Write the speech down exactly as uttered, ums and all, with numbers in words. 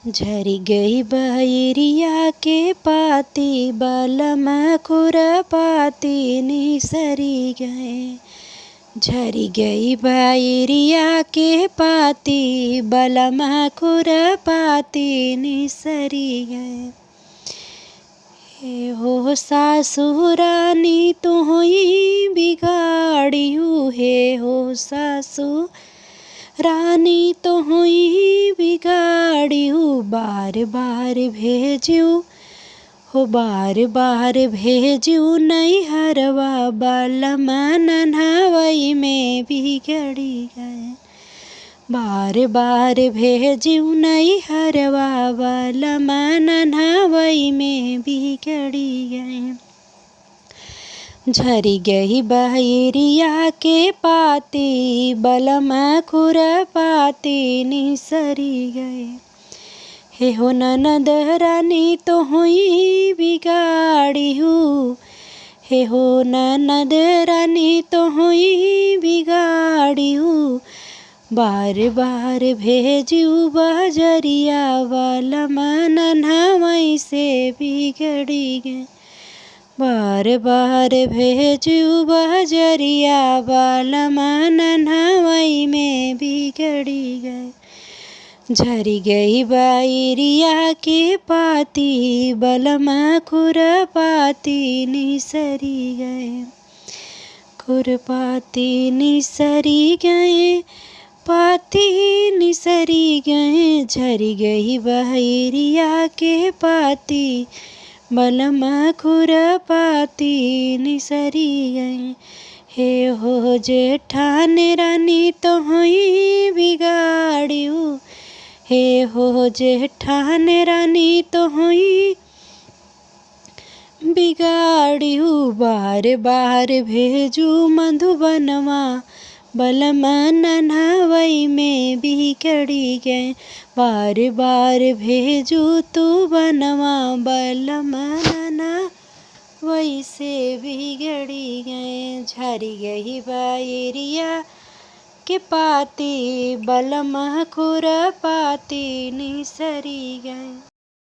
झरि गई बयरिया के पाती, बलम खुरपाती निसरि गए। झरि गई बयरिया के पाती, बलम खुरपाती निसरि गए। हे हो सासु रानी तुहई बिगाड़ियू, हे हो सासु रानी तुहई बिगाड़ियू, बार बार भेजियू, हो बार बार भेजियू नैहरवा, बलम नन्हवई में बिगड़ी गए। बार बार भेजियू नैहरवा, बलम नन्हवई में बिगड़ी गए। झरि गई बयरिया के पाती, बलम खुरपाती निसरि गए। हे हो ननद रानी तुहई बिगाड़ियू, हे हो ननद रानी तुहई बिगाड़ियू, बार बार भेजियू बजरिया, बलम नन्हवई से बिगड़ी गए। बार बार भेजियू बजरिया, बलम नन्हवई में बिगड़ी गए। झरि गई बयरिया के पाती, बलम खुरपाती निसरि गए। खुरपाती निसरि गए, पाती निसरि गए। झरि गई बयरिया के पाती, बलम खुरपाती निसरि गए। हे हो जेठान रानी तुहई बिगाड़ियू, हे हो जेठान रानी तुहई बिगाड़ियू, बार बार भेजियू मधुबनवा, बलम नन्हवई में बिगड़ी गए। बार बार भेजियू तू बनवा, बलम नन्हवई से बिगड़ी गए। झरि गई बयरिया के पाती, बलम खुरपाती निसरि गए।